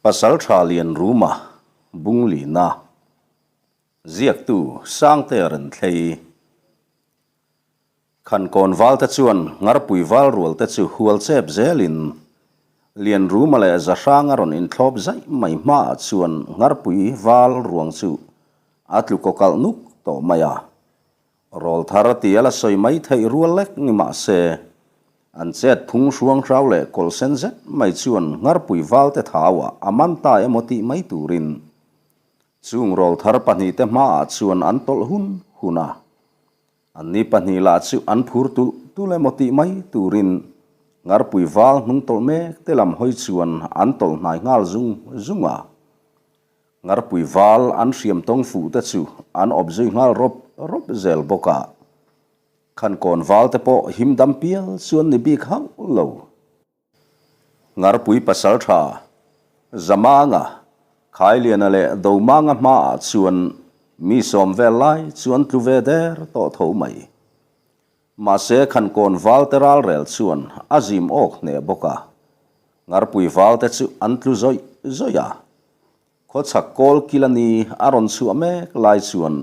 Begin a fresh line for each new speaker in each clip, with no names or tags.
Pasaltha Lianruma Bunglina Ziaktu Sangtea Renthlei Khankawn valte chuan Ngarpui val rualte chu hual chep zelin Lianruma leh Zahranga rawn inthlawp zaih mai hmaah chuan Ngarpui val ruang chu a tlu kaw kalh nuk tawh mai a. Rawlthar tia la sawi mai theih rual lek ni mah se, an chet phung hruang hrau leh kawlh sen zet mai chuan Ngarpui valte thauah a man ta emaw tih mai turin chung rawlthar pahnihte hmaah chuan an tawlh hun hun a. Anni pahnih lah chu an phur tulh tulh emaw tih mai turin Ngarpui val hnung tawlh mek te lam hawi chuan an tawlh hnai nghal zung zung a. Ngarpui val an hriam tawng fuh te chu an awp zui nghal rawp rawp zel bawk a. Khankawn val te pawh him dam pial chu an ni bik hauh lo. Ngarpui pasaltha Zamanga, Khailiana leh Domanga hmaah chuan mi sawm vel lai chu an tlu ve der tawh tho mai. Mahse Khankawn val te ral rel chuan a zim awk hneh bawk a. Ngarpui val te chu an tlu zawih zawih a. Khawchhak kawl kil a ni a rawn chhuah mek lai chuan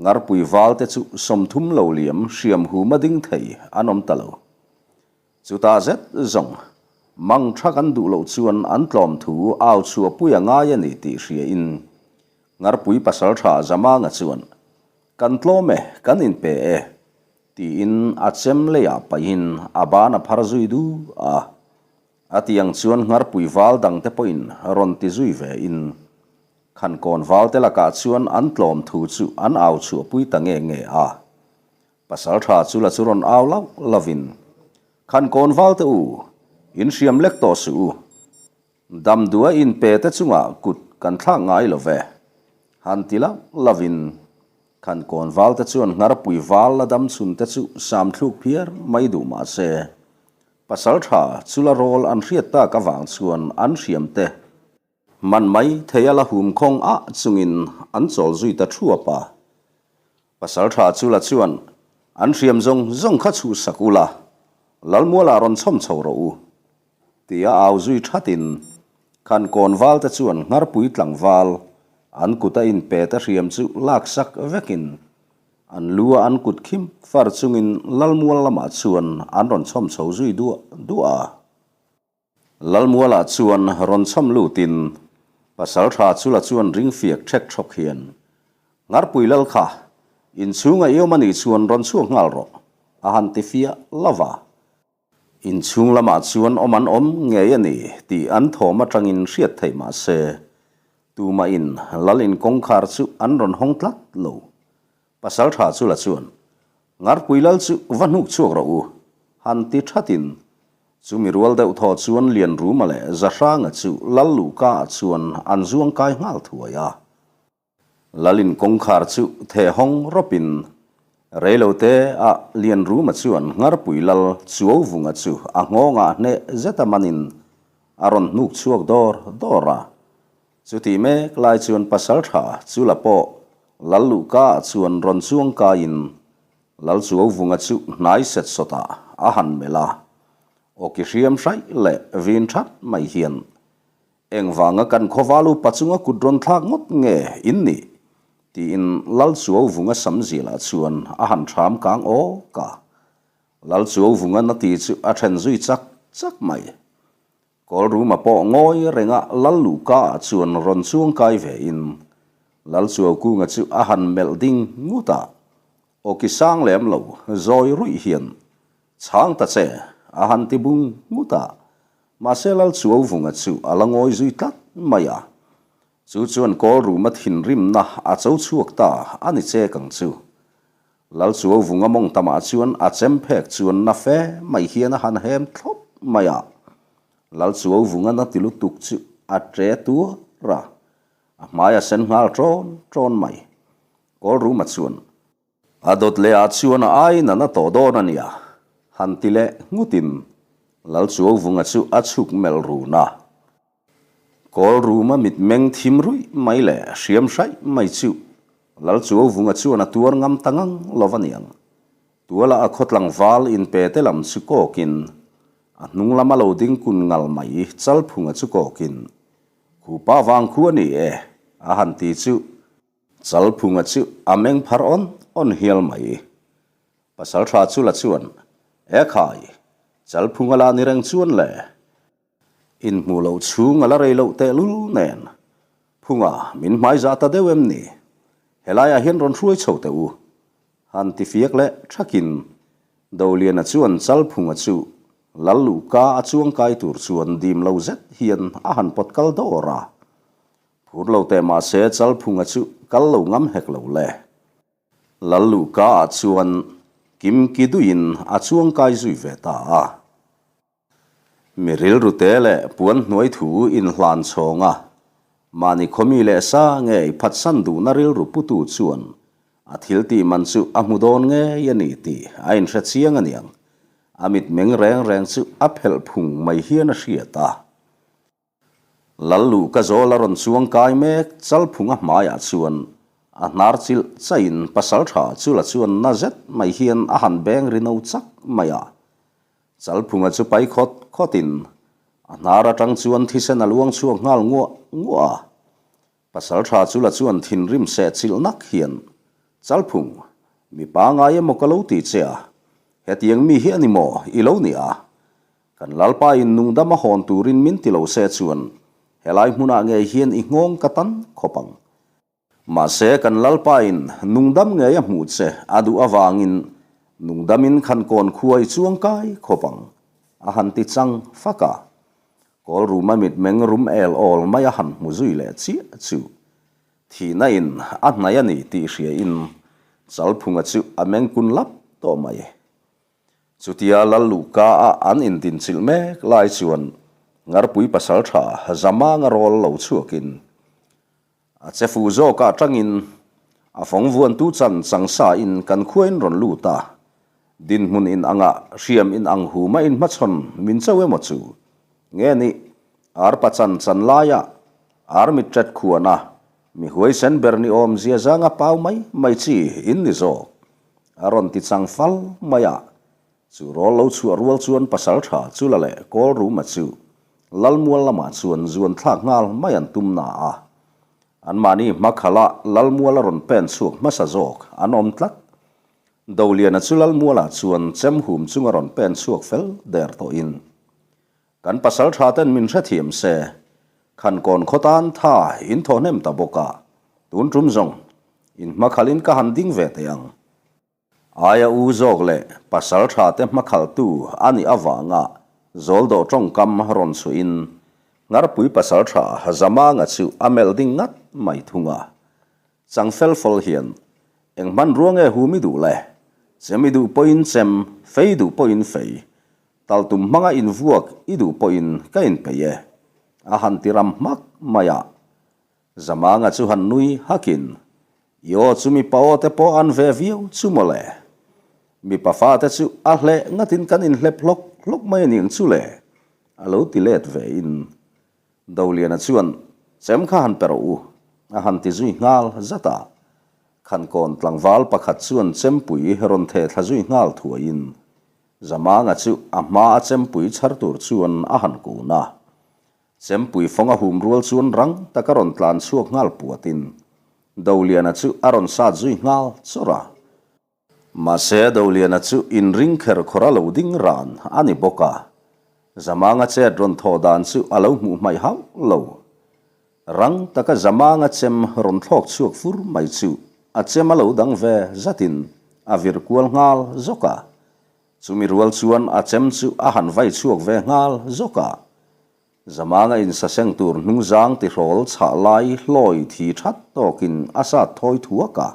Ngarpui val te chu 30 lo liam hriam hum a ding thei an awm ta lo. Chutah zet zawng mang tha kan duh loh chuan an tlawm thu au chhuahpui a ngai a ni tih hria in Ngarpui pasaltha Zamanga chuan Kan tlawm e, kan inpe e, tiin a chem leiah pahin a ban a phar zui du a. A tiang chuan Ngarpui val dangte pawhin rawn ti zui ve in, Khankawn valte lakah chuan an tlawm thu chu an au chhuahpui ta nge nge a. Pasaltha chu la chu rawn au lauh lovin, Khankawn valte u, in hriam lek tawh suh u. Damdua inpe te chungah kut kan thlak ngai lo ve. Han ti lauh lovin, Khankawn valte chuan Ngarpui val la dam chhun te chu sam thluk phiar mai duh mah se, Pasal tha chu la rawl an hriat tak avang chuan an hriam te man mai thei a la hum khawng ah chungin an chawl zui ta thuap a. Pasal tha chu la chuan an hriam zawng zawng kha chhuhsak ula, Lalmualah rawn chhawm chho rawh u, tia au zui thatin Khankawn val te chuan Ngharpui tlangval an kut a inpe te hriam chu laksak vekin An lu a an kut khim far chungin Lalmual lamah chuan an rawn chhawm chho zui duah duah a. Lalmualah chuan rawn chhawm lutin Pasaltha Chula chuan ring fiak ṭhek ṭhawk hian, Ngarpui lal kha, inchhunga i awm a nih chuan rawn chhuak nghal rawh, a han ti fiah lo va. Inchhung lamah chuan awm an awm ngei a ni tih an thawm atangin hriat theih mah se, tumahin lal in kawngkhar chu an rawn hawng tlat lo. Pasaltha chu la chuan, Ngarpui lal chu va hnuk chhuak rawh u, han ti thatin, chumi rual deuh thaw chuan Lianruma leh Zahranga chu lal luhka ah chuan an zuang kai nghal thuai a. Lalin kawngkhar chu theh hawng rawpin reilote ah Lianruma chuan Ngarpui lal Chuauvunga chu a nghawngah hneh zeta manin a rawn hnuk chhuak dawr dawr a. Chutih mek lai chuan Pasaltha chu la pawh Lal luhka ah chuan rawn chuang kaiin Lal Chuauvunga chu hnai set sawtah a han melh a. Awki hriam hraih leh vin that mai hian Engvanga kan khawval upa chunga kut rawn thlak ngawt nge in nih? tiin Lal Chuauvunga sam zilah chuan a han hram kang awk a. Lal Chuauvunga na ti chu a then zui chak chak mai. Kawlruma pawh ngawi renga Lal Luhka ah chuan rawn chuang kai ve in Lal Chuaukunga chu a han melh ding ngut a. Awki sang lem lo zawi ruih hian Chhang ta che, a han ti bung ngut a. Mahse Lal Chuauvunga chu a la ngawi zui tlat mai a. Chu chuan kawl ruma thinrimna a cho chhuak ta a ni chek ang chu. Lal Chuauvunga mawng tamah chuan a chem phek chuan na fe mai hian a han hem thlawp mai a. Lal Chuauvunga na ti lutuk chu a ṭe tuar a, a hmai a sen nghal ṭawn ṭawn mai. Kawl ruma chuan A dawt leh ah chuan a aiin a na tawh dawn a nia, han ti leh nghutin Lal Chuauvunga chu a chhuk melh run a. Kawl ruma mitmeng thim ruih mai leh hriam hraih mai chu Lal Chuauvunga chuan a tuar ngam ta ngang lo a niang. Tuala a khawtlang val inpe te lam chu kawkin a hnung lama lo ding kun ngal mai Chalphunga chu kawkin. Khupa vang khu a ni e, a han ti chu Chalphunga chu a meng phar awn awn hial mai. Pasaltha chu la chuan, E khai, Chalphunga la ni reng chuan le. Inhmuh loh chhung a la rei loh tehlul nen. Phunga, min hmaizah ta deuh em ni? Helaiah hian rawn hruai chho teh u. Han ti fiak leh thakin Doliana chuan Chalphunga chu Lal luhka a chuangkai tur chuan dim lo zet hian a han pawt kal dawr a. Phur lo teh mahse Chalphunga chu kal lo ngam hek lo le. Lal luhka ah chuan Kimki duiin a chuangkai zui ve ta a. Mi rilru te leh puan hnuai thu inhlan chhawng a, mahni khawmi leh sa ngei phatsan duhna rilru putu chuan a thil tih man chu a hmu dawn ngei a ni tih a inhre chiang a niang. A mitmeng reng reng chu a phelh phung mai hian a hriat a. Lal luh ka zawl a rawn chuang kai mek Chalphunga hmaiah chuan a hnar chilh chaiin pasaltha chu la chuan na zet mai hian a han beng ri no chak mai a. Chalphunga chu pai khawt khawtin a hnar atang chuan thisen a luang chhuak nghal nguah nguah a. Pasaltha chu la chuan thinrim seh chilh nak hian, Chalphung, mi pangai emaw ka lo ti che a, hetiang mi hi a ni maw i lo ni a? Kan Lalpa in nungdam a hawn turin min ti lo se chuan helai hmunah ngei hian i nghawng ka tan khawp ang. Mahse kan Lalpa in nungdam ngei a hmuh che a duh avangin nungdamin khan kawn khua i chuang kai khawp ang, a han ti chang fak a. Kawl ruma mitmeng rum el awl mai a han hmu zui leh chiah chu thihna in a hnaih a ni tih hria in Chalphunga chu a meng kun lap tawh mai. Chutia Lal Luhka a an indinchilh mek lai chuan Ngarpui pasaltha Zamanga rawl lo chhuakin a che fuh zawkah atangin a fawng vuantu chan chang sain kan khuain rawn lut a, dinhmun in angah hriam in ang huma inhmachhawn min cho emaw chu nge nih arpa chan chan laia army tet khuana mi huaisen ber ni awm zia zanga pau mai mai chi in ni zawk. A rawn ti chang fal mai a, chu rawl lo chhuah rual chuan pasal tha chu la leh kawl ruma chu Lalmual lamah chuan zuan thlak nghal mai an tum na a. Anmahni hmakhala Lalmual a rawn pen chhuak hmasa zawk an awm tlat. Doliana chu Lalmualah chuan chem hum chunga rawn pen chhuak fel der tawhin kan pasal tha ten min hrethiam se, Khankawn khaw tan tha in thaw hnem ta bawk a, tun tum zawng in hmakhalin ka han ding ve teh ang. Aia u zawk leh pasal tha te hmakhaltu a nih avanga Zawldawh tawngkam rawn chhuahin Ngarpui pasal tha Zamanga chu a melh ding ngat mai thung a. Chang fel fawl hian eng hmanrua nge hum i duh le? Chem i duh pawhin chem, fei duh pawhin fei, Tal tum hmanga invuak i duh pawhin ka inpeih e, a han ti ram hmak mai a. Zamanga chu han nui hakin, I aw chu mipa aw te pawh an ve viau chu maw le. Mipa fate chu a hleh ngatin kan inhlep hlawk hlawk mai a ni ang chu le, a lo ti let ve in. Doliana chuan, Chem kha han pe rawh u, a han ti zui nghal zat a. Khankawn tlangval pakhat chuan chempui rawn theh thla zui nghal thuaiin, Zamanga chu a hma a chempui chhar tur chuan a han kun a. Chempui fawng a hum rual chuan rang tak a rawn tlan chhuak nghal puatin Doliana chu a rawn sat zui nghal chawrh a. Mahse Doliana chu inring kher khawr a lo ding ran a ni bawk a, Zamanga chet rawn thawh dan chu a lo hmuh hmaih hauh lo. Rang taka Zamanga chem rawn thlawk chhuak fur mai chu a chem a lo dang ve zatin a vir kual nghal zawk a. Chumi rual chuan a chem chu a han vai chhuak ve nghal zawk a. Zamanga insaseng tur hnungzang tihrawl chhah lai hlawi thi that tawkin a sat thawi thuak a.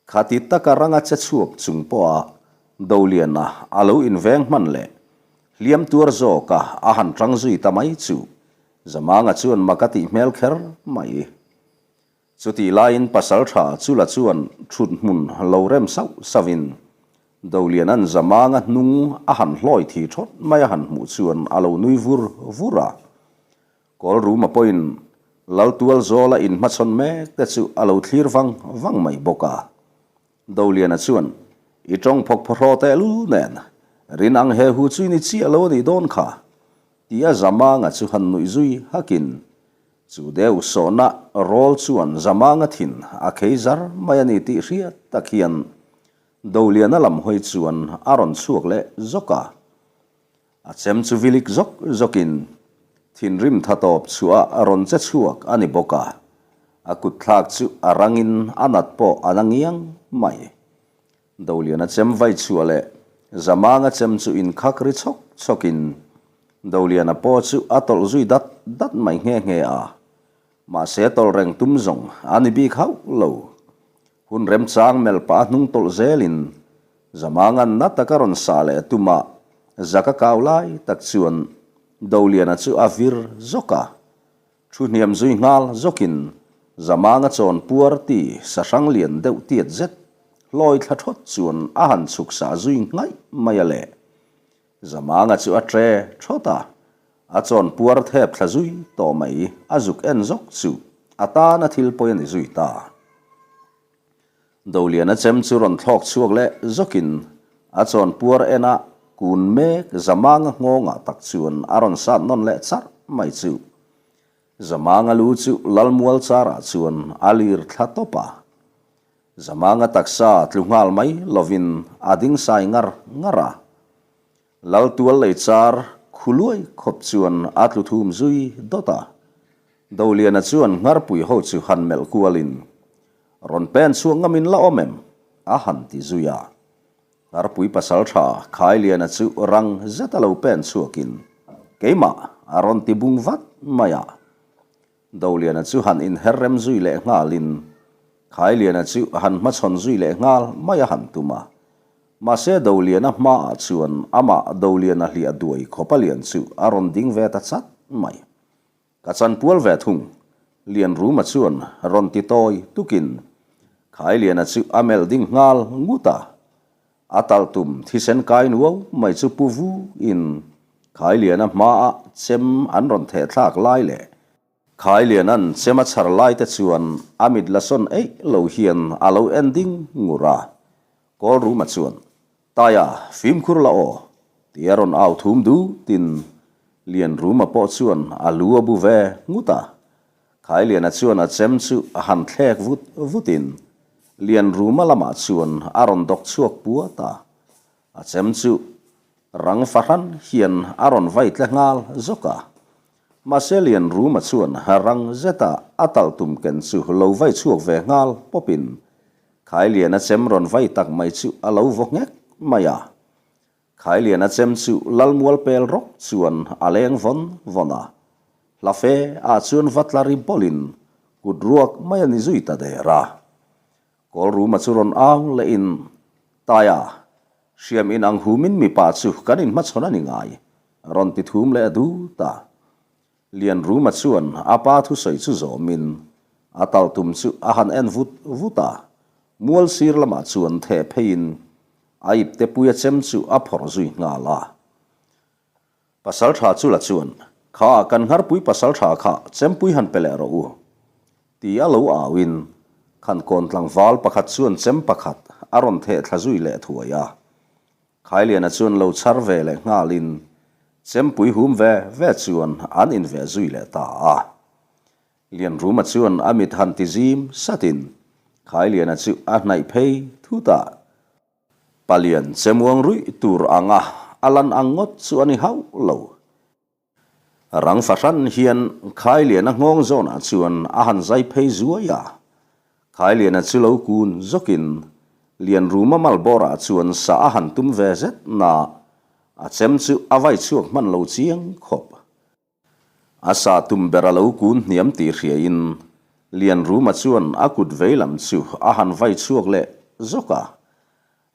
Khati taka ranga che chhuak chung pawha Doliana a lo inveng hman leh hliam tuar zawka a han tang zui ta mai chu Zamanga chuan mak a tih hmel kher mai. Chutih laiin Pasaltha Chula chuan thut hmun lo rem sauh sauhin Doliana'n Zamanga hnung a han hlawi thi thawt mai a han hmuh chuan a lo nui vur vur a. Kawlruma pawhin Laltual zawla inhmachhawn mek te chu a lo thlir vang vang mai bawk a. Doliana chuan, I tawng phawk phawhraw tehlul nen, rin ang he hu chu i ni chiah lo a nih dawn kha, tia Zamanga chu han nuih zui hakin. Chu deuh sawhna rawl chuan Zamanga thin a khei zar mai a ni tih hriat tak hian Doliana lam hawi chuan a rawn chhuak leh zawk a. A chem chu vilik zawk zawkin thinrim tha tawp chhuah a rawn che chhuak a ni bawk a, a kut thlak chu a rangin a nat pawh a na ngiang mai. Doliana chem vai chhuah leh Zamanga chem chu inkhak ri chhawk chhawkin Doliana pawh chu a tawlh zui dat dat mai nghe nghe a, mahse tawlh reng tum zawng a ni bik hauh lo. Hun remchang melh pah a hnung tawlh zelin Zamanga'n na taka rawn sah leh tumah zaka kau lai tak chuan Doliana chu a vir zawk a. Thu hniam zui nghal zawkin Zamanga chawn puar ti sahrang lian deuh tiat zet hlawi thla thawt chuan a han chhuk sah zui nghaih mai a le. Zamanga chu a tre thawt a, a chawn puar thep thla zui tawh mai a zuk en zawk chu a tana thil pawi a ni zui ta. Doliana chem chu rawn thlawk chhuak leh zawkin a chawn puar ena kun mek Zamanga nghawngah tak chuan a rawn sat nawn leh charh mai chu. Zamanga lu chu Lalmual charah chuan a lir thla tawp a. Zamanga taksa tlu nghal mai lovin a ding sai ngar ngar a. Laltual lei char khu luai khawp chuan a tlu thum zui dawt a. Doliana chuan Ngharpui ho chu han melh kualin, Rawn pen chhuak ngamin la awm em? a han ti zui a. Ngharpui pasal tha Khailiana chu rang zet a lo pen chhuakin, Keimah a rawn ti bung vat mai a. Doliana chu han inher rem zui leh nghalin, Khailiana chu han hmachhawn zui leh nghal mai a han tum a. Mahse Doliana hmaah chuan amah Doliana hliah duai khawpa lian chu a rawn ding ve ta chat mai. Ka chanpual ve thung. Lianruma chuan rawn ti tawi tukin Khailiana chu a melh ding nghal ngut a. A talh tum thisen kai nuau mai chu pu vu in Khailiana hmaah chem an rawn theh thlak lai leh Khailiana'n chem a chhar lai te chuan a mit la sawn eih lo hian a lo en ding ngur a. Kawlruma chuan Taia, fimkhur la aw, ti a rawn au thum dutin Lianruma pawh chuan a lu a bu ve ngut a. Khailiana chuan a chem chu a han thlek vut vutin Lianruma lamah chuan a rawn dawk chhuak puat a. A chem chu rang fahran hian a rawn vai tle nghal zawk a. Mahse Lianruma chuan rang zeta a talh tum ken chu lo vai chhuak ve nghal pawpin Khailiana chem rawn vai tak mai chu a lo vaw nghek mai a. Khailiana chem chu Lalmual pel rawk chuan a leng vawn vawn a. Hla fe ah chuan va tla ri bawlhin kut ruak mai a ni zui ta der a. Kawlruma chu rawn au lehin, Taia, hriam in ang humin mipa chu kan inhmachhawn a ni ngai, rawn ti thum leh a dut a. Lianruma chuan a pa thusawi chu zawmin a tal tum chu a han en vut vut a, mual sir lamah chuan theh pheiin a ipte puia chem chu a phawrh zui nghal a. Pasaltha chu la chuan, Kha, kan ngharpui pasaltha kha chempui han pe leh rawh u, ti a lo auin Khankawn tlangval pakhat chuan chem pakhat a rawn theh thla zui leh thuai a. Khailiana chuan lo chhar ve leh nghalin chempui hum ve ve chuan an in ve zui leh ta a. Lianruma chuan a mit han ti zim satin Khailiana chu a hnaih phei thut a. Palian chemuang ruih tur anga a lan ang ngawt chu a ni hauh lo. Rang fahran hian Khailiana nghawng zawnah chuan a han zai phei zuai a. Khailiana chu lo kun zawkin Lianruma malbawrah chuan sa a han tum ve zet na, a chem chu a vai chhuak hman lo chiang khawp. A sa tum ber a lo kun hniam tih hriain Lianruma chuan a kut veilam chu a han vai chhuak leh zawk a.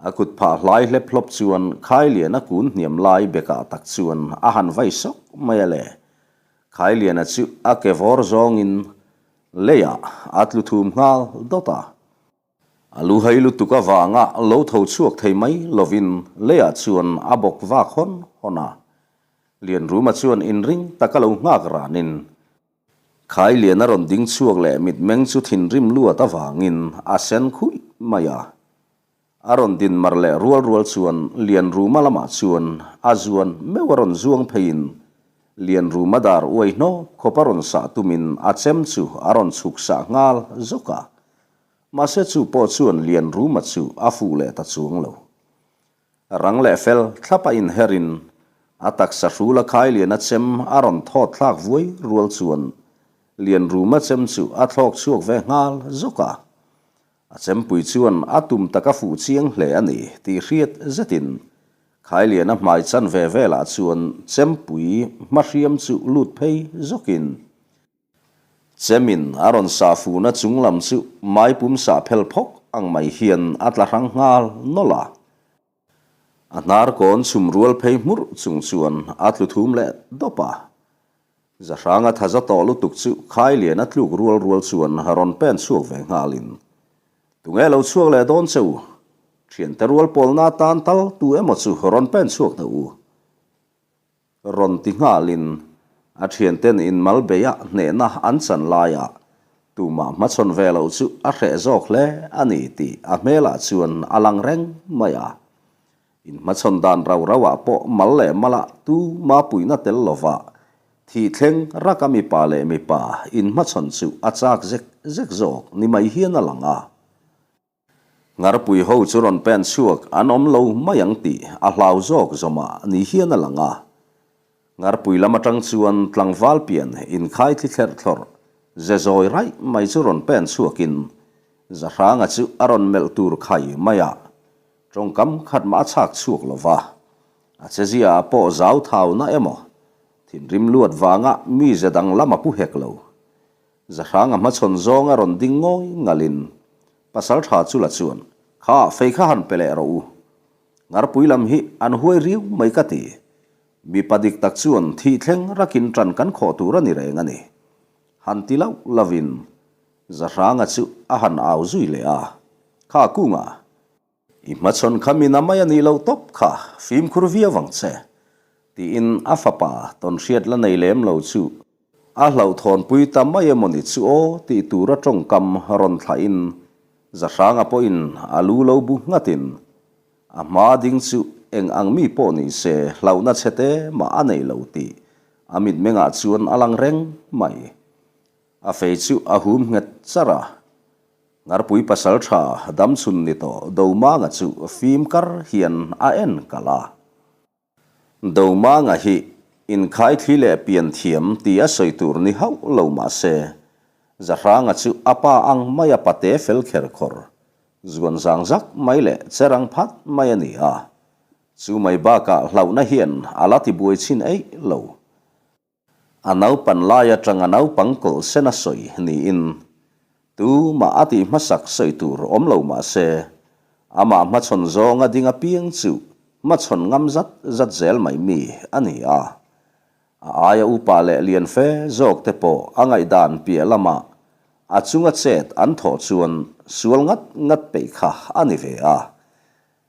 A kut phah hlai hlep hlawp chuan Khailiana kun hniam lai bekah tak chuan a han vai sawk mai a le. Khailiana chu a ke vawr zawngin leiah a tlu thum nghal dawt a. A lu hai lutuk avanga lo tho chhuak thei mai lovin leiah chuan a bawk vak hawn hawn a. Lianruma chuan inring taka lo nghak ranin Khailian a rawn ding chhuak leh mitmeng chu thinrim luat avangin a sen khuih mai a. A rawn din mar leh rual rual chuan Lianruma lamah chuan a zuan meuh a rawn zuang pheiin. Lianruma dar uai hnawp khawp a rawn sah tumin a chem chu a rawn chhuk sah nghal zawk a. Mahse chu pawh chuan Lianruma chu a fuh leh ta chuang lo. Rang leh fel thlap a inherin a taksa hrul a khai lian a chem a rawn thawt thlak vuai rual chuan Lianruma chem chu a thlawk chhuak ve nghal zawk a. A chempui chuan a tum tak a fuh chiang hle a ni tih hriat zetin Khailiana hmai chan ve velah chuan chempui hmahriam chu lut phei zawkin chemin a rawn sah fuhna chung lam chu maipum sah phel phawk ang mai hian a tla hrang nghal nawlh a. A hnar kawn chhum rual phei hmurh chung chuan a tlu thum leh dawp a. Zahranga thaza tawh lutuk chu Khailian a tluk rual rual chuan rawn pen chhuak ve nghalin, Tunge lo chhuak leh dawn che u? Thiante rual pawlna atan tal tu emaw chu rawn pen chhuak deuh u. Rawn ti nghalin a thianten inmal beiah hnehna an chan laiah tumah hmachhawn ve loh chu a hreh zawk hle a ni tih a hmelah chuan a lang reng mai a. Inhmachhawn dan rau rauah pawh mal leh malah tu mapuina tel lova thih thleng raka mipa leh mipa inhmachhawn chu a chak zek zek zawk ni mai hian a lang a. Ngarpui ho chu rawn pen chhuak an awm lo mai ang tih a hlau zawk zawmah ni hian a lang a. Ngarpui lam atang chuan tlangval pian inkhai thli thlerh thlawrh ze zawi raih mai chu rawn pen chhuakin Zahranga chu a rawn melh tur khai mai a. Tawngkam khat mah a chhak chhuak lo va, a chezia ah pawh zau thauna emaw thinrim luat vanga mize dang lam a pu hek lo. Zahranga hmachhawn zawng a rawn ding ngawi ngalin pasal tha chu la chuan, Kha, fei kha han pe leh rawh u. Ngarpui lam hi an huai riau mai ka ti. Mipa dik tak chuan thih thleng rakin ṭan kan khawh tur a ni reng a ni. Han ti lauh lovin Zahranga chu a han au zui leh a, Kha Kunga, i hmachhawn kha mina mai a nih loh tawp kha, fimkhur viau ang che, tiin a fapa tawnhriat la nei lem lo chu a hlauhthawnpui ta mai emawni chu aw tih tura tawngkam rawn thlahin Zahranga pawhin a lu lo bu nghatin a hma ding chu eng ang mi pawh ni se hlauhna chhete mah a nei lo tih a mitmengah chuan a lang reng mai. A fei chu a hum nghet char a. Ngarpui pasal tha damchhun ni tawh Domanga chu fim kar hian a en kalh a. Domanga hi inkhai thli leh pian thiam ti a sawi tur ni hauh lo mah se, Zahranga chu a pa ang mai a pate fel kher khawr, zuan zang zak mai leh cherang phat mai a ni a. Chu mai bakah hlauhna hian a la tibuai chhin eih lo. A naupan lai atanga naupang kawlh sen a sawi niin tumah a tih hmasak sawi tur awm lo mah se, amah hmachhawn zawnga ding apiang chu hmachhawn ngam zat zat zel mai mi a ni a. A aia upa leh lian fe zawk te pawh a ngaihdan piah lamah a chunga chet an thawh chuan sual ngat ngat peih kha a ni ve a.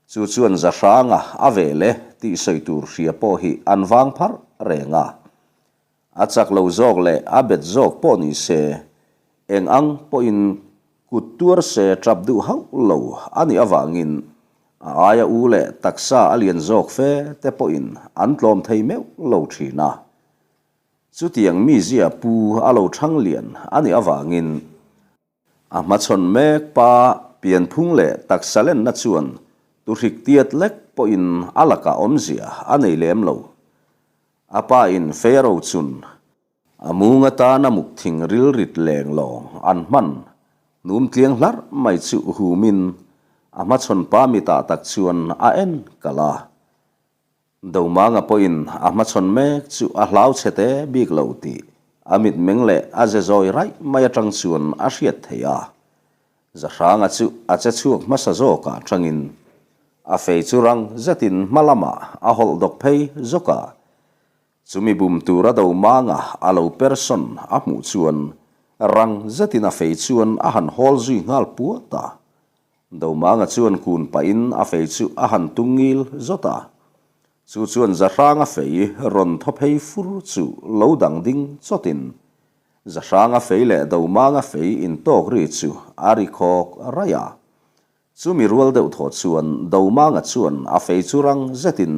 Chu chuan Zahranga a ve le tih sawi tur hria pawh hi an vang pharh reng a. A chak lo zawk leh a bet zawk pawh ni se, eng ang pawhin kut tuar se tap duh hauh lo a nih avangin a aia u leh taksa a lian zawk fe te pawhin an tlawm thei meuh lo thin a. Chutiang mizia pu a lo thang lian a nih avangin A hmachhawn mek pa pianphung leh taksa lenna chuan tuhrik tiat lek pawhin a lakah awmzia a nei lem lo. A pa in Pharaoh chun a mung atana muk thing rilrit leng lawng an hman hnum tliang hlarh mai chu humin a hmachhawn pa mitah tak chuan a en kalh a. Domanga pawhin a hmachhawn mek chu a hlau chhe te bik lo tih a mitmeng leh a ze zawi raih mai atang chuan a hriat theih a. Zahranga chu a che chhuak hmasa zawkah tangin a fei chu rang zetin hma lamah a hawlh dawk phei zawk a. Chumi bum tura Domanga a lo persawn a hmuh chuan rang zetin a fei chuan a han hawl zui nghal puat a. Domanga chuan kun pahin a fei chu a han tung ngil zawt a. Chu chuan Zahranga fei rawn thaw phei fur chu lo dang ding chawtin Zahranga fei leh Domanga fei intawk ri chu a ri khawk raih a. Chumi rual deuh thaw chuan Domanga chuan a fei chu rang zetin.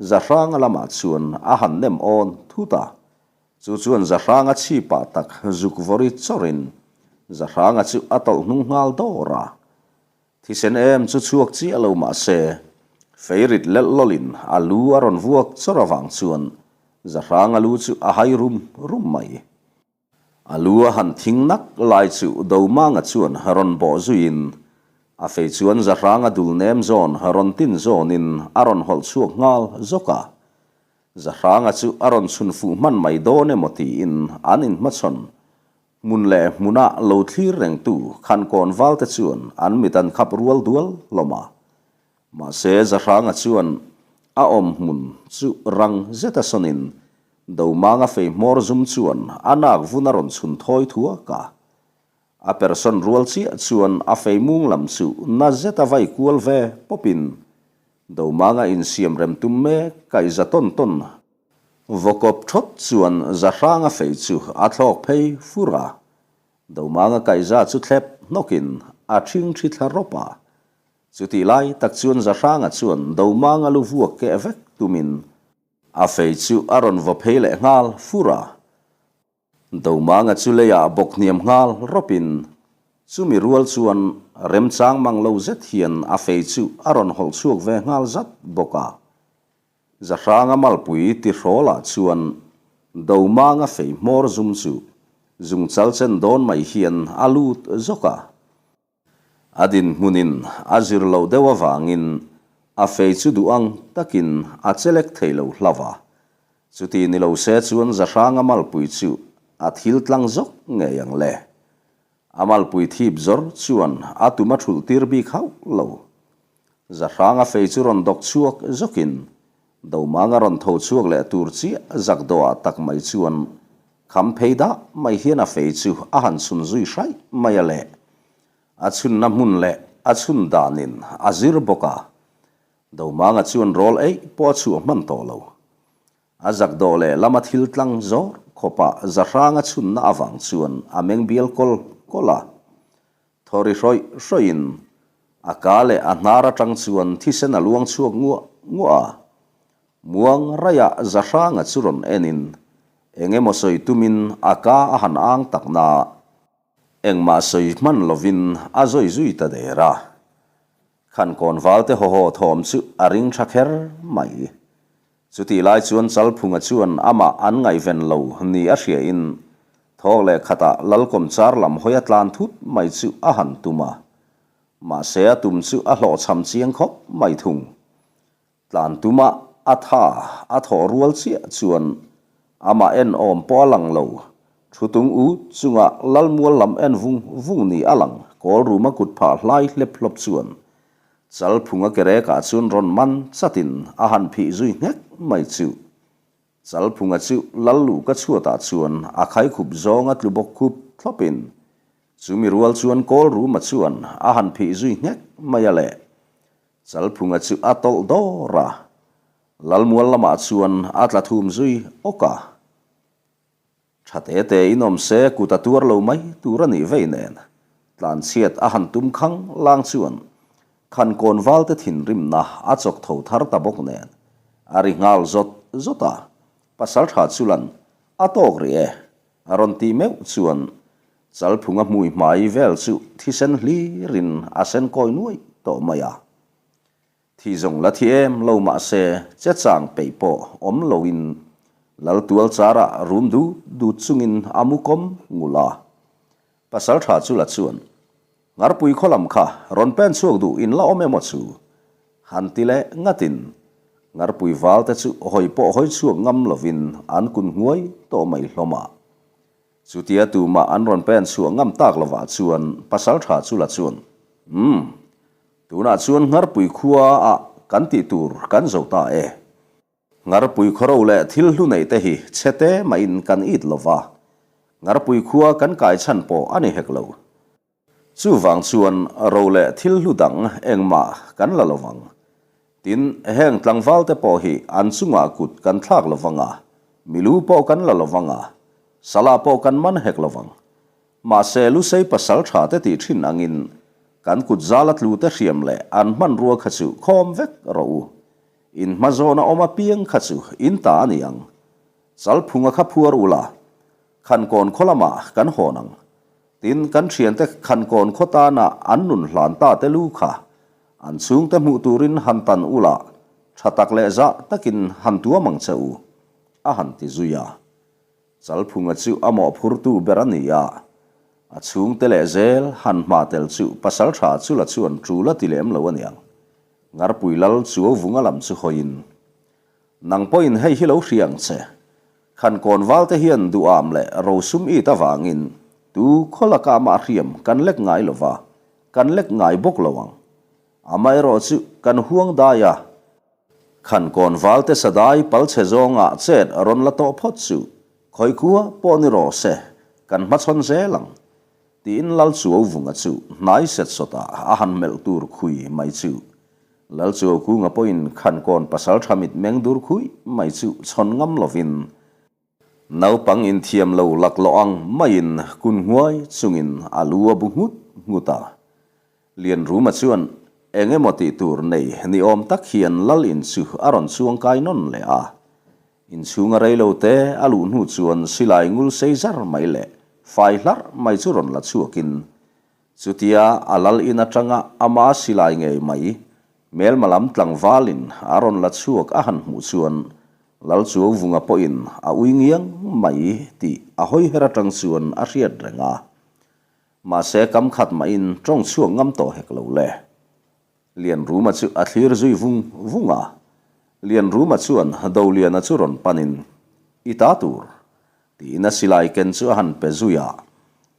Zahranga lamah chuan a han nem awn thut a. Chu chuan Zahranga chhipah tak zuk vawri chawrin Zahranga chu a tawlh hnung nghal dawr a. Thisen em chu chhuak chiah lo mah se, fei rit lelh lawlin a lu a rawn vuak chawr avang chuan Zahranga lu chu a hai rum rum mai. A lu a han thing nak lai chu Domanga chuan rawn bawh zuiin a fei chuan Zahranga dul nem zawn rawn tin zawnin a rawn hawlh chhuak nghal zawk a. Zahranga chu a rawn chhun fuh hman mai dawn emaw tiin an inhmachhawn hmun leh hmuna lo thlir rengtu Khankawn valte chuan an mit an khap rual dual hlawm a. Mahse, Zahranga chuan a awm hmun chu rang zeta sawnin Domanga fei hmawr zum chuan a nak vun a rawn chhun thawi thuak a. A person rual chiah chuan a fei mung lam chu na zeta vai kual ve pawpin Domanga insiam rem tum mek kaih za tawn tawn vawkawp thawt chuan Zahranga fei chu a thlawk phei fur a. Domanga kaihza chu thlep hnawkin a ṭhingṭhi thla rawp a. Chutih lai tak chuan Zahranga chuan Domanga lu vuak keh vek tumin a fei chu a rawn vaw phei leh nghal fur a. Domanga chu leiah bawk hniam nghal rawpin chumi rual chuan remchang mang lo zet hian a fei chu a rawn hawlh chhuak ve nghal zat bawk a. Zahranga malpui tihrawlah chuan Domanga fei hmawr zum chu zungchal chen dawn mai hian a lut zawk a. A dinhmunin a zir loh deuh avangin a fei chu duh ang takin a chelek thei lo hlauh a. Chuti ni lo se chuan Zahranga malpui chu a thil tlang zawk ngei ang le. A malpui thip zawr chuan a tum a thulh tir bik hauh lo. Zahranga fei chu rawn dawk chhuak zawkin Domanga rawn tho chhuak leh tur chiah zak dawhah tak mai chuan kham phei dah mai hian a fei chu a han chhun zui hraih mai a le. A chhunna hmun leh a chhun danin a zir bawk a, Domanga chuan rawl eih pawh a chhuah hman tawh lo. A zak dawh leh lama thil tlang zawr khawpah Zahranga chhunna avang chuan a meng bial kawl kawl a. Thaw ri hrawih hrawih in a ka leh a hnar atang chuan thisen a luang chhuak nguah nguah a. Muang raiah Zahranga chu rawn en in eng emaw sawi tumin a ka a han ang tak na engmah sawi hman lovin a zawi zui ta der a. Khankawn valte haw haw thawm chu a ring tha kher mai. Chutih lai chuan Chalphunga chuan amah an ngaihven lo ni a hriain thawk leh khatah Lalkawmchar lam hawi a tlan thut mai chu a han tum a. Mahse a tum chu a hlawhchham chiang khawp mai thung. Tlan tuma a tha a thawh rual chiah chuan amah en awm pawh a lang lo. Thutung ut chunga Lalmual lam en vung vung ni a lang Kawlruma kut phah hlai hlep hlawp chuan Chalphunga kerekah chuan rawn man chatin a han phih zui nghek mai chu. Chalphunga chu Lalluka chhuatah chuan a khaikhup zawnga tlu bawk khup thlawpin chumi rual chuan Kawlruma chuan a han phih zui nghek mai a le. Chalphunga chu a tawlh dawr a, Lalmual lamah chuan a tla thum zui awk a. Tha te te in awm se kut a tuar lo mai tur a nih vei nen tlanchhiat a han tum khang lang chuan Khankawn valte thinrimna a chawk tho thar ta bawk nen a ri nghal zawt zawt a, Pasaltha chulan a tawk rih e a rawn tih meuh chuan Chalphunga hmui hmai vel chu thisen hlirin a sen kawi nuaih tawh mai a. Thi zawng la thi em lo mah se che chang peih pawh awm loin Laltual charah rum dut dut chungin a mu kawm ngul a. Pasaltha chu la chuan, Ngarpui khaw lam kha rawn pen chhuak duh in la awm emaw chu? Han ti leh ngatin Ngarpui valte chu hawi pawh hawi chhuak ngam lovin an kun hnuai tawh mai hlawm a. Chutia tumah an rawn pen chhuah ngam tak lovah chuan Pasaltha chu la chuan, Umm, tunah chuan Ngharpui khua ah kan tih tur kan zo ta e. Ngharpui khawro leh thil hlu neih te hi chhe te mahin kan it lova, Ngharpui khua kan kai chhan pawh a ni hek lo. Chuvang chuan ro leh thil hlu dang engmah kan la lovang. Tin, heng tlangval te pawh hi an chungah kut kan thlak lovang a, milu pawh kan la lovang a, salah pawh kan man hek lovang. Mahse, Lusei pasal tha te tih thin angin kan kut zala tlu te hriam leh an hmanrua kha chu khawm vek rawh u. In hma zawna awm apiang kha chu in ta a ni ang. Chalphunga kha phuar ula, Khankawn khaw lamah kan hawn ang. Tin, kan thiante Khankawn khaw tana an nun hlan ta te lu kha an chhungte hmuh turin han tan ula, tha tak leh zah takin han tuam ang che u, a han ti zui a. Chalphunga chu a mawhphurtu ber a ni a, a chhungte leh zel han hma tel chu pasaltha chu la chuan tul a ti lem lo aniang. Ngarpui lal Chuauvunga lam chu hawiin, Nang pawhin hei hi lo hria ang che. Khankawn valte hian duham leh rosum it avangin tu khaw laka amah hriam kan lek ngai lo va, kan lek ngai bawk lo ang. Amaherawh chu kan huang dai a. Khankawn valte sadai palchhe zawngah chet rawn la tawh phawt chu khawikua pawh ni rawh se, kan hmachhawn zel ang, tiin Lal Chuauvunga chu hnai set sawtah a han melh tur khui mai chu Lalchuaukunga pawhin Khankawn pasaltha mit meng dur khui mai chu chhawn ngam lovin, naupang inthiam lo laklawh ang maiin kun nghuai chungin a lu a bu nghut nghut a. Lianruma chuan eng emaw tih tur nei ni awm tak hian Lal in chu a rawn chuang kai nawn leh a. Inchhunga reilo te a luh hnu chuan silai ngul sei zar mai leh fai hlarh mai chu rawn la chhuakin Chutia a lal in atanga ama silai ngei mai hmelma lam tlangvalin a rawn la chhuak a han hmuh chuan Lalchuauvunga pawhin a ui ngiang mai tih a hawi her atang chuan a hriat reng a. Mahse kam khat mahin tawng chhuak ngam tawh hek lo le. Lianruma chu a thlir zui vung vung a. Lianruma chuan Doliana chu rawn panin, I ta tur, tiin a silai ken chu a han pe zui a.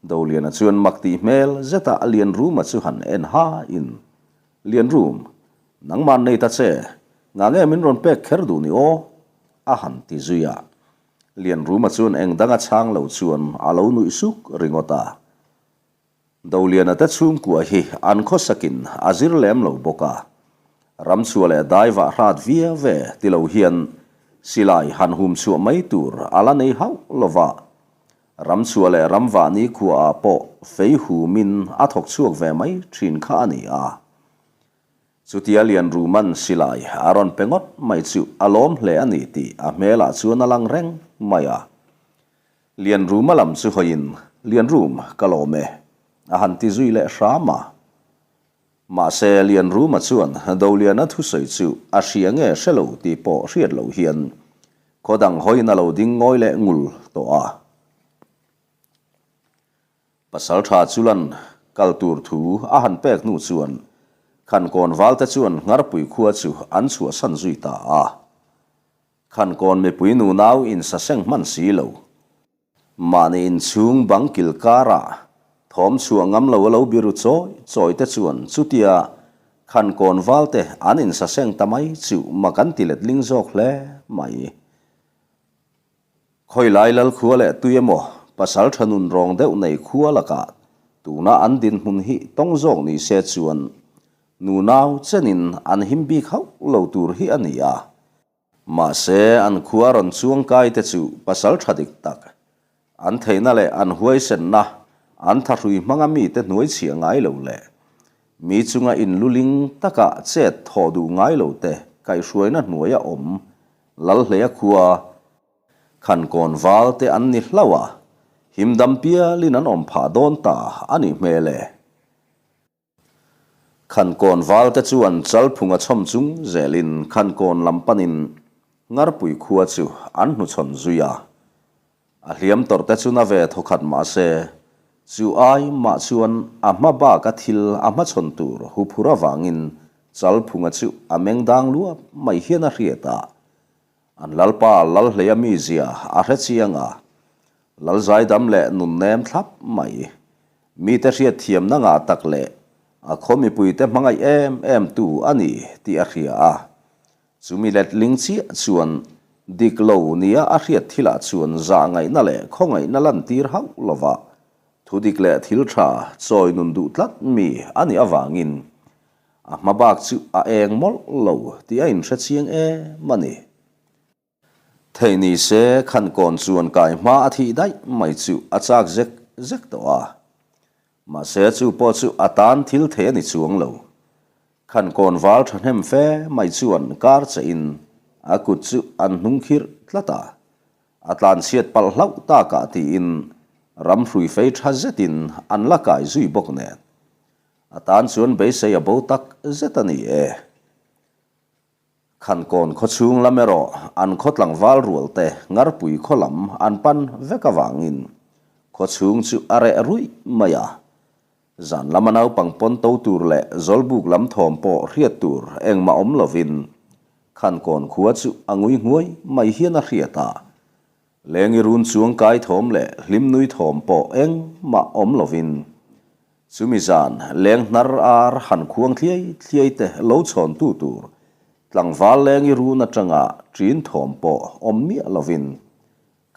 Doliana chuan mak tih hmel zeta Lianruma chu han en ha in, Lianrum, nangmah nei ta che, ngah nge min rawn pek kher duh ni aw? a han ti zui a. Lianruma chuan eng danga chhang lo chuan a lo nuih suk ringawt a. Doliana te chhungkua hi an khawsakin a zir lem lo bawk a, ramchhuah leh daivah hrat via ve ti lo hian silai han hum chhuah mai tur a la nei hauh lo va, ramchhuah leh ramvah nikhuaah pawh fei humin a thawk chhuak ve mai thin kha a ni a. Chutia Lianruman silai a rawn pe ngawt mai chu a lawm hle a ni tih a hmelah chuan a lang reng mai a. Lianruma lam chu hawiin, Lianrum, ka lawm e, a han ti zui leh hram a. Mahse, Lianruma chuan Doliana thusawi chu a hria nge hre lo tih pawh hriat loh hian khaw dang hawiin a lo ding ngawi leh ngul tawh a. Pasalṭha chulan kal tur thu a han pek hnu chuan Khankawn valte chuan Ngharpui khua chu an chhuahsan zui ta a. Khankawn mipui nunau insaseng hman si lo. Mahni inchhung bang kil karah thawm chhuah ngam lo a lo biru chawi chawi te chuan chutia Khankawn valte an insaseng ta mai chu mak an ti letling zawk hle mai. Khawilai Lalkhua leh tui emaw pasal tha nun rawng deuh nei khua lakah tuna an dinhmun hi tawng zawk ni se chuan Nunau chenin an him bik hauh lo tur hi a ni a. Mahse, an khua rawn chuang kai te chu pasal tha dik tak, an theihna leh an huaisenna, an thahrui hmanga mite hnuai chhiah ngai lo leh mi chunga inluling taka chet thawh duh ngai lo te kaihhruaina hnuaia awm Lalhleia khua Khankawn val te an ni hlauh a, himdam pialin an awm phah dawn ta a nih hmel e. Khankawn valte chuan Chalphunga chhawm chung zelin Khankawn lam panin Ngarpui khua chu an hnuchhawn zui a. A hliam tawrhte chu na ve thawkhat mah se, chu ai mah chuan a hma baka thil a hmachhawn tur huphur avangin Chalphunga chu a meng dang luap mai hian a hriat a. An Lalpa Lalhleia mizia a hre chiang a, Lalzaidam leh nunnem thlap mai. Mite hriatthiamna ngah tak leh a khaw mipuite hmangaih em em tu a ni tih a hria a. Chumi letling chiah chuan dik lo nia a hriat thilah chuan zahngaihna leh khawngaihna lantir hauh lova thudik leh thil tha chawi nun duh tlat mi a nih avangin a hma bak chu a eng mawlh lo tih a inhre chiang em a ni. Thei ni se Khankawn chuan kai hma a thih daih mai chu a chak zek zek tawh a. Mahse chu pawh chu a tan thil thei a ni chuang lo. Khankawn val thahnem fe mai chuan kar che in a kut chu an hnung khirh tlat a. A tlanchhiat palh hlauh takah tiin ram hrui fei tha zetin an la kai zui bawk nen. A tan chuan beisei a bo tak zet a ni e. Khankawn khawchhung lam erawh an khaw tlangval rual te Ngarpui khaw lam an pan vek avangin khawchhung chu a reh ruih mai a. Zan lama naupang pawn to tur leh zawlbuk lam thawm pawh hriat tur engmah awm lovin Khankawn khua chu a ngui nghuai mai hian a hriat a. Lengi run chuang kai thawm leh hlim nui thawm pawh engmah awm lovin chumi zan leng hnar ar han khuang thliai thliai te lo chhawn tu tur tlangval lengi run atanga ṭin thawm pawh awm miah lovin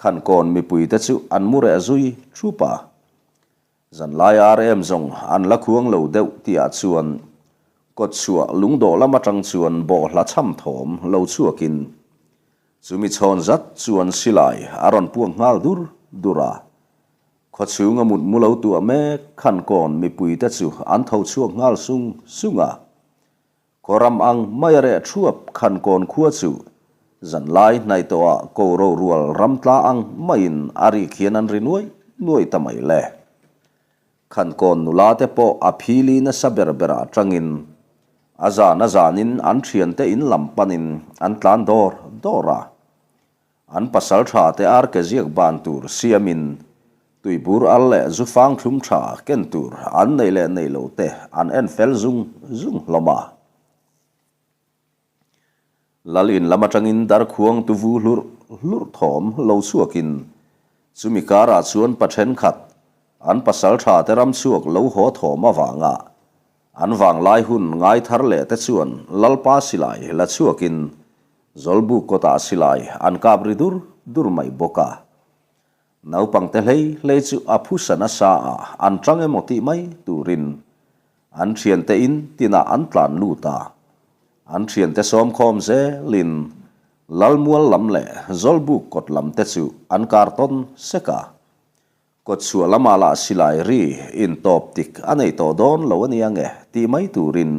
Khankawn mipuite chu an mu reh zui thup a. Zanlai ar em zawng an la khuang lo deuh tihah chuan kawtchhuah lungdawh lam atang chuan bawhhla chham thawm lo chhuakin chumi chhawn zat chuan silai a rawn puak nghal dur dur a. Khawchhunga mutmu lo tuah mek Khankawn mipuite chu an tho chhuak nghal sung sung a. Kawram ang mai a reh thuap Khankawn khua chu zanlai hnaih tawhah ko rorual ram tla ang maiin a rik hian an ri nuai nuai ta mai le. Khankawn nula te pawh a phili nasa ber berah tangin a zan a zanin an thiante in lam panin an tlan dawr dawr a. An pasal tha te ar ke ziak ban tur siamin tuibur al leh zu fang thlum tha ken tur an nei leh nei lo te an en fel zung zung hlawm a. Lal in lam atangin darkhuang tuvu hlurh hlurh thawm lo chhuakin chumi karah chuan pa thenkhat an pasal tha te ram chhuak lo haw thawm avanga an vanglai hun ngai thar leh te chuan Lalpa silai la chhuakin Zawlbuk kawtah silai an kap ri dur dur mai bawk a. Naupangte hlei hlei chu a phusa nasa a, an tang emaw tih mai turin an thiante in tinah an tlan lut a. An thiante sawmkhawm zelin Lalmual lam leh Zawlbuk kawt lam te chu an kar tawn sek a. Kawtchhuah lamah lah silai ri intawp tik a nei tawh dawn lo a nia nge tih mai turin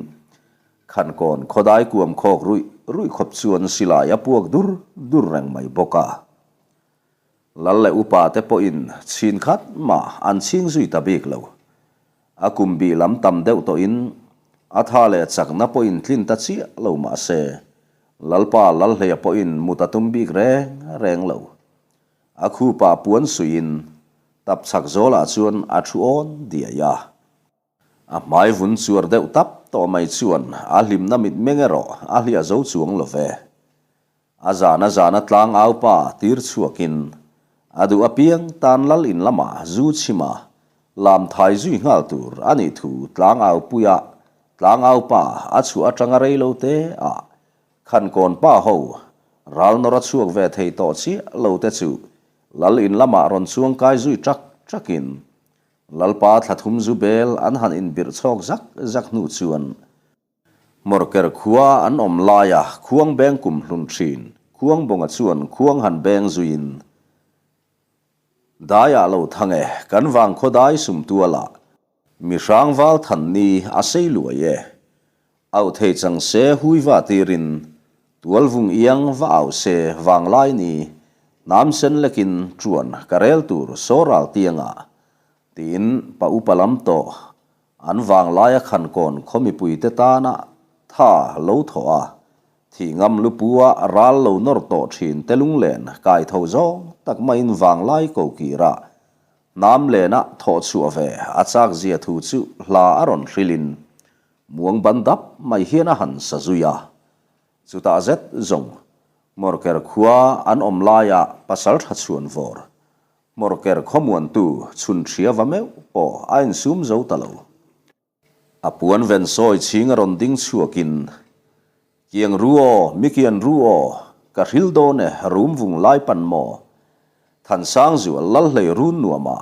Khankawn khawdai kuam khawk ruih ruih khawp chuan silai a puak dur dur reng mai bawk a. Lal leh upa te pawhin chhin khat mah an chhing zui ta bik lo. A kum bih lam tam deuh tawhin a tha leh chakna pawhin tlin ta chiah lo mah se Lalpa Lalhleia pawhin mut a tum bik reng reng lo. A khupa puan suiin tap chhak zawlah chuan a thu awn diai a. A hmai vun chuar deuh tap tawh mai chuan a hlimna mitmeng erawh a hliah zo chuang lo ve. A zan a zana tlang au pa tir chhuakin a duh apiang tan lal in lamah zu chhima lam thai zui nghal tur a nih thu tlang au puia tlang au pa a chhuah atanga rei lo te ah Khankawn pa ho, ral nawr a chhuak ve thei tawh chiah lo te chu Lal in lamah rawn chuang kai zui ṭak ṭakin Lalpa thla thum zu bel an han inbirh chhawk zak zak hnu chuan Hmawrker khua an awm laia khuang beng kum hlun ṭhin Khuangbawnga chuan khuang han beng zuiin Daiah lo thang e, kan vangkhaw dai sum tualah Mi hrangval than ni a sei luai e. Auh thei chang se hui va tirin tualvung iang va au se vanglai ni hnam sen lekin chuan ka rel tur saw ral tiangah tiin pa upa lam tawh an vanglaia khankawn khaw mipuite tana tha lo thawh a thih ngam lupua ral lo nawr tawh thin te lunglen kai tho zawng tak maiin vanglai ko kirah Hnam lena thawh chhuah ve a chak zia thu chu hla a rawn hrilhin muang ban dap mai hian a han sa zui a. Chutah zet zawng Hmawrker khua an awm laia pasal tha chhuan vawr, Hmawrker khawmuantu chhun hria va meuh pawh a insum zo ta lo. A puan ven sawi chhing a rawn ding chhuakin, Kiang ru aw, mi kian ru aw, ka hril dawn e, rum vung lai pan maw? Thansang zual lal hlei run nuam a.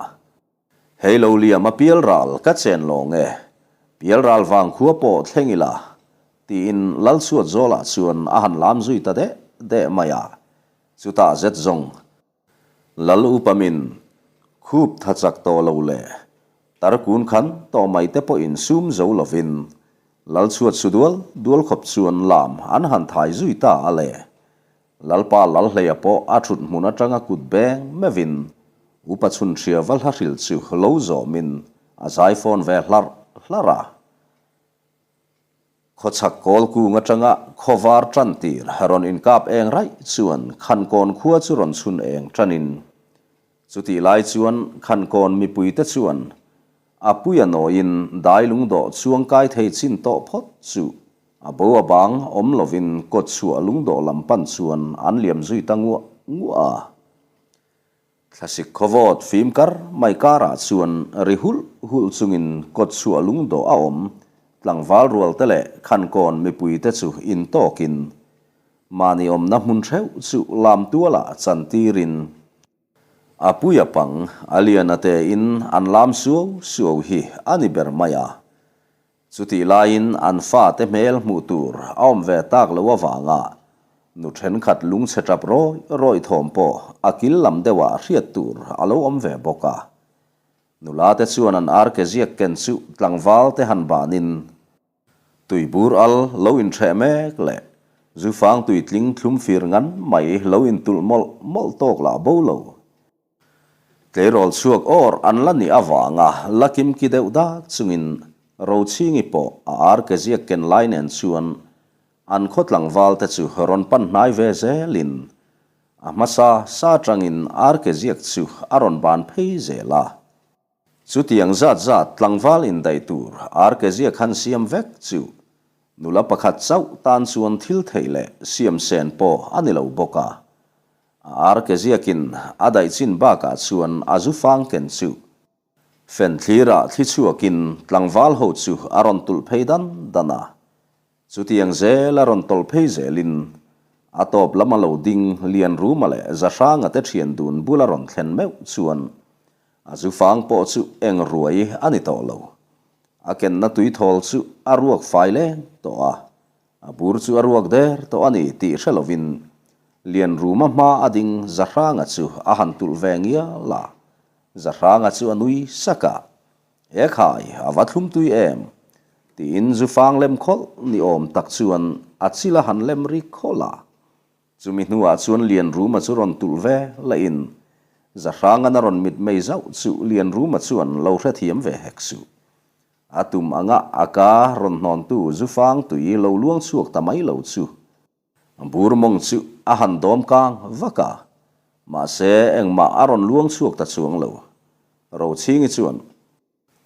Hei lo liam a pial ral ka chen lawng e, pial ral vang khua pawh thleng ila, tiin lal chhuat zawlah chuan a han lam zui ta deh deh mai a. Chutah zet zawng Lal upamin khup tha chak tawh lo leh tarkun khan tawh mai te pawhin sum zo lovin. Lalchhuat su dual dual khawp chuan lam an han thai zui ta a le. Lalpa Lalhleia pawh a thut hmun atanga kut beng meuhin Upa Chhunhria va hla hril chu lo zawmin a zai fawn ve hlarh hlarh a. Khawchhak kawl kung atanga khawvar tan tir rawn inkap eng raih chuan Khankawn khua chu rawn chhun eng tanin chutih lai chuan Khankawn mipuite chuan a puia nawiin dai lungdawh chuangkai thei chin tawh phawt chu a bo a bang awm lovin kawtchhuah lungdawh lam pan chuan an liam zui ta nguah nguah a. Thlasik khawvawt fim kar mai karah chuan ri hulh hulh chungin kawtchhuah lungdawh a awm, tlangval rualte leh khankawn mipuite chu intawkin mahni awmna hmun theuh chu lam tualah chantirin a puia pang a lian a tein an lam suau suau hi a ni ber mai a. Chutih laiin an fate hmel hmuh tur a awm ve tak lo avanga nu thenkhat lungchhe tap rawih rawih thawm pawh a kil lam deuhah hriat tur a lo awm ve bawk a. Nula te chuan an arke ziak ken chu tlangval te han banin tuibur al lo intheh mek leh zufang tuitling thlum fir ngan mai lo intulh mawlh mawlh tawk lah bo lo. Tleirawl chhuak awr an la nih avanga la kimki deuh dak chungin Rochhingi pawh a arke ziak ken lai nen chuan an khaw tlangval te chu rawn pan hnai ve zelin a hmasa sa tangin arke ziak chu a rawn ban phei zel a. Chutiang zat zat tlangval indaih tur arke ziak han siam vek chu nula pakhat chauh tan chuan thil theih leh siam sen pawh a ni lo bawk a. A arke ziakin a daih chin bakah chuan a zu fang ken chu fen thlirah thli chhuakin tlangval ho chu a rawn tulh phei dan dan a. Chutiang zel a rawn tawlh phei zelin a tawp lama lo ding Lianruma leh Zahranga te thian dun bula rawn thlen meuh chuan a zu fang pawh chu eng ruai a ni tawh lo. A kenna tuithawl chu a ruak fai leng tawh a. A bur chu a ruak der tawh a ni tih hre lovin Lianruma hma a ding Zahranga chu a han tulh ve ngial a, Zahranga chu a nui sak a, E khai, a va thlum tui em? tiin zufang lem khawlh ni awm tak chuan a chil a han lem ri khawlh a. Chumi hnuah chuan Lianruma chu rawn tulh ve lahin Zahrangan a rawn mitmei zauh chu Lianruma chuan lo hrethiam ve hek suh. A tum anga a ka rawn hnawntu zufang tui lo luang chhuak ta mai lo chu bur mawng chu a han dawm kang vak a, mahse engmah a rawn luang chhuak ta chuang lo. Rochhingi chuan,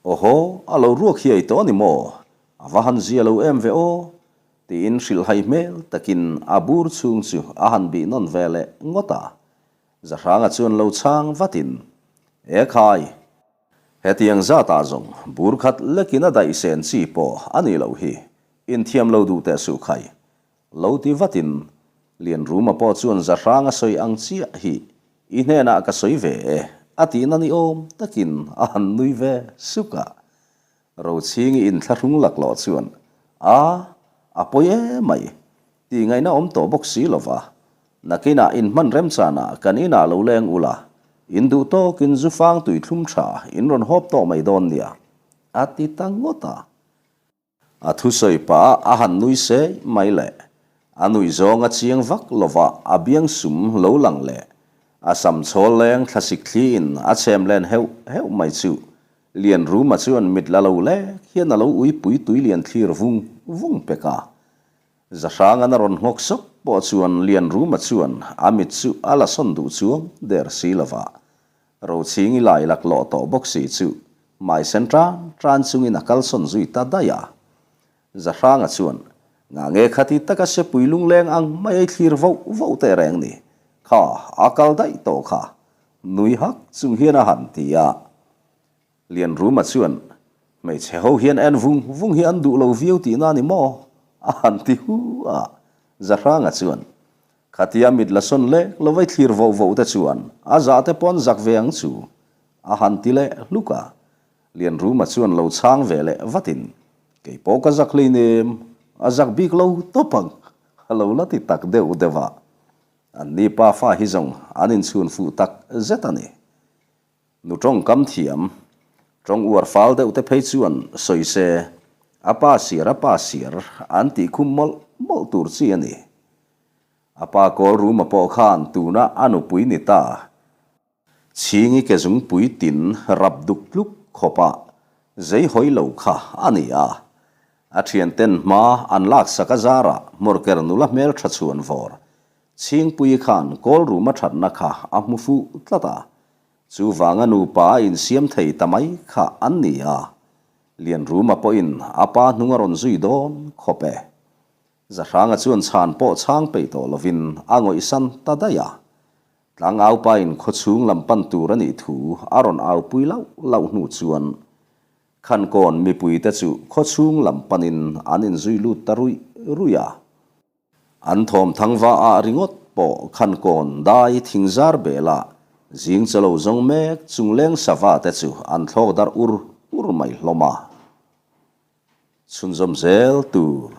Awhaw, a lo ruak hiai tawh a ni maw? A va han zia lo em ve aw? tiin hrilhhai hmel takin a bur chhung chu a han bih nawn ve leh ngawt a. Zahranga chuan lo chhang vatin, E khai! Hetiang zatah zawng bur khat lekin a daih sen chi pawh a nih loh hi, inthiam lo duh teh suh khai. Lo ti vatin Lianruma pawh chuan Zahrang a sawi ang chiah hi i hnenah ka sawi ve e a tihna ni awm takin a han nui ve suk a. Rochhingi inthlahrung laklawh chuan a, a pawi emai Tih ngaihna awm tawh bawk si lo va, nakinah in hman remchanah kan inah lo leng ula, in duh tawkin zu fang tui thlum tha in rawn hawp tawh mai dawn nia, a ti ta ngawt a. A thusawi pah a han nui sei mai le, a nuih zawng a chiang vak lo va, a biang sum lo lang leh a sam chhawl leng thlasik thliin a chhem len heuh heuh mai chu Lianruma chuan mit la lo lek hian a lo uipui tui lian thlir vung vung pek a. Zahrangan a rawn nghawk sawk pawh chuan Lianruma chuan a mit chu a la sawn duh chuang der si lova, Rochhingi lai laklawh tawh bawk si chu hmaisen tan tan chungin a kalsawn zui ta daih a. Zahranga chuan, Ngah nge khati taka sepui lungleng ang mai ei thlir voh voh teh reng ni, kha a kal daih tawh kha, nui hak chung hian a han ti a. Lianruma chuan, Hmeichhe ho hian en vung vung hi an duh lo viau tihna a ni maw? a han ti hu a. Zahranga chuan, Khatia mit la sawn lek lo vai thlir voh voh te chuan a zah te pawh an zak ve ang chu, a han ti leh hluk a. Lianruma chuan lo chhang ve leh vatin, Kei pawh ka zak hleinem, a zak bik lo tawp ang, a lo la ti tak deuh deuh a. Anni pafa hi zawng an inchhun fuh tak zet a ni. Nu tawngkam thiam, tawng uar fal deuh te phei chuan sawi se, A pa siar a pa siar an tih khum mawlh mawlh tur chi a ni. A pa Kawlruma pawh khan tuna a nupui ni ta. Chhingi ke zungpui tin rap duk tluk khawpa zei hawi lo kha a ni a. A thianten hma an laksak a zarah hmawrker nula hmeltha chhuan vawr Chhingpuii khan Kawlruma thatna kha a hmu fuh tlat a. Chuvanga nupa a insiam thei ta mai kha an ni a. Lianruma pawhin a pa hnung a rawn zui dawn khawp e. Zahranga chuan chhan pawh chhang peih tawh lovin a ngawihsan ta daih a. Tlangaupain khawchhung lam pan tur a nih thu a rawn aupui lauh lauh hnu chuan Khankawn mipuite chu khawchhung lam panin an inzui lut ta ruih ruih a. An thawm thangva ah ringawt pawh Khankawn dai thingzar belah zing chalo zawng mek chungleng sava te chu an thlawk darh ur ur mai hlawm a. Chhunzawm zel tur.